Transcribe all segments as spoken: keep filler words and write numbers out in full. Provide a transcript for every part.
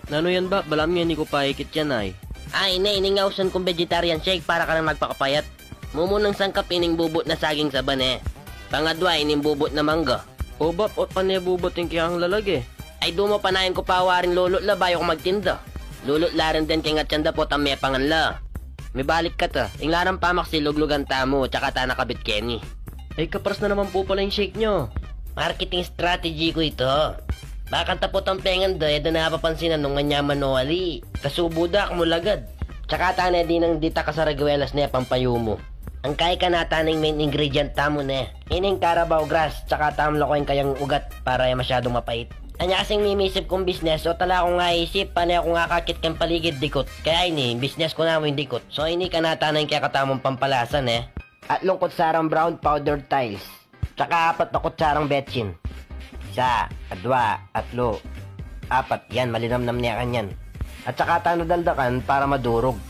Nanu yan, Bap? Balamu ngeni ku pa ikit yan, ay. Ay, ne, ining ausan kung vegetarian shake para karing magpakapayat. Mumunang sangkap ining bubut na saging saba, ne. Pangadwa, ining bubut na mangga. O, Bap, ot pa ne bubut ing kekang lalag, e. Ay, dumu, panayan ku pa waring lulut la bayu ku magtinda. Lulut la rin den keng atyan da potang mepangan la. Mibalik kata, ing larang pamaksi luglugan tamu, tsaka ta na kabit keni. Ay, kapras na naman pu pala ing shake nyo. Marketing strategy ku ita. Bakanta potang pengan da, e da na papansinan nung manyaman o ali. Kasubu da, kumulagad. Tsaka ta ne dinang dita kasaragwelas ne pampayumu. Ang kai kanata ning main ingredient tamu ne. Ining Carabao grass, tsaka tamu lakuin kayang ugat para e masyadung mapait. Anya kasing mimisip kung business, o tala kung aisip, pane kung akakit keng paligid dikut. Kaya ini, business ku namu ing dikut. So ini kanata na ing kekatamung pampalasa ne. Atlung kutsarang brown powdered tiles. Tsaka apat na kutsarang betsin. Isa, adwa, atlu, apat. Yan, malinamnam ne kanyan. At tsaka ta na daldakan para madurug.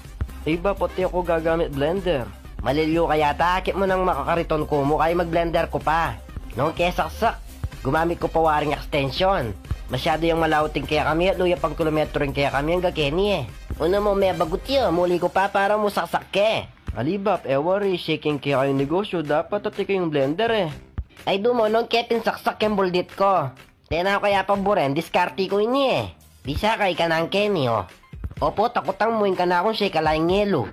Ay, Bap, pati aku gagamit blender. Malilyu ka yata, akit mu nang makakariton ku mu, kaya mag-blender ku pa. Nung kesaksak, gumamit ku pa waring extension. Masyadu yang malaut ing kekami at luya pang kilometro ing kekami angga keni, e. Una mu, mebagut ya, muli ku pa para mu saksak ke. Ali, Bap, e wari, shake ing kekayung negosyu, dapat atin kayung blender, e. Ay, dumu, nung ke pinsaksak keng buldit ku. Tena ku kaya paburen, diskarte ku ini, e. Bisa ka, ika nang keni, o. Opo, takutang mu ing kanakung shake ala ing yelu.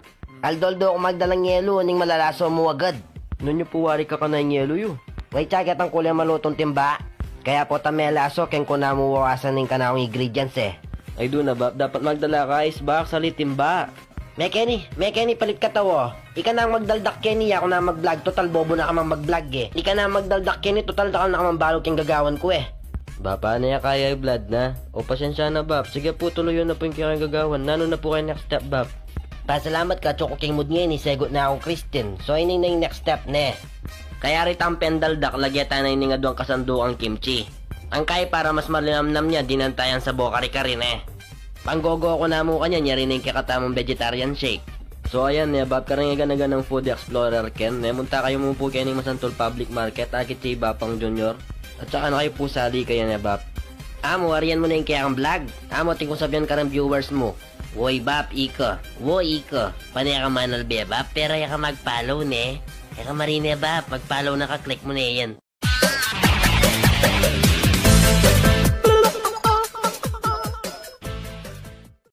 Aldo-aldo ku magdalang yelu, uling malalaso mu agad. Nung yu pu wari kakanang yelu yu? Way, tsaka ketang kule malutung timba. Kaya potang melaso, keng kuna mu wawasan ing kanakung ingredients, e. Ay, duna, Bap, dapat magdala ka ice box, ali timba. Me keni, me keni, palit katawa. Ika nang magdaldak keni, aku nang mag-vlog, total bobo na ka mang mag-vlog, e. Ika nang magdaldak keni, total dakal na ka mang balu keng gagawan ku, e. Bapa, ne ya kaya i-vlog na? O, pasensya na, Bap. Sige pu, tuluyu na pu ing kekayung gagawan. Nanu na pu kayang next step, Bap? Pasalamat ka, atsu ku king mood ngeni, segut na kung Christian. So, ini na ing next step ne. Kaya ritang pendaldak, lagyan ta na ining aduang kasandukang kimchi. Ang kai para mas malinamnam ya, dinan ta yang sabo kare-kare ne. Panggogo ku namu kanyan, yari na ing kekatamung vegetarian shake. So ayan ne, Bap, karing igana-ganang food explorer ken ne, munta kayu mu pu kening Masantul Public Market, akit ya i Bapang Junior. At saka na kayu pu sali kaya ne, Bap. Amu, arian mu na ing kekang vlog. Amu, atin kung sabian karing viewers mu. Woy, Bap, ika. Woy, ika. Pane ka manalbe, Bap, pero e ka mag-follow ne. E ka marine, Bap, mag-follow na ka, click mu ne yan.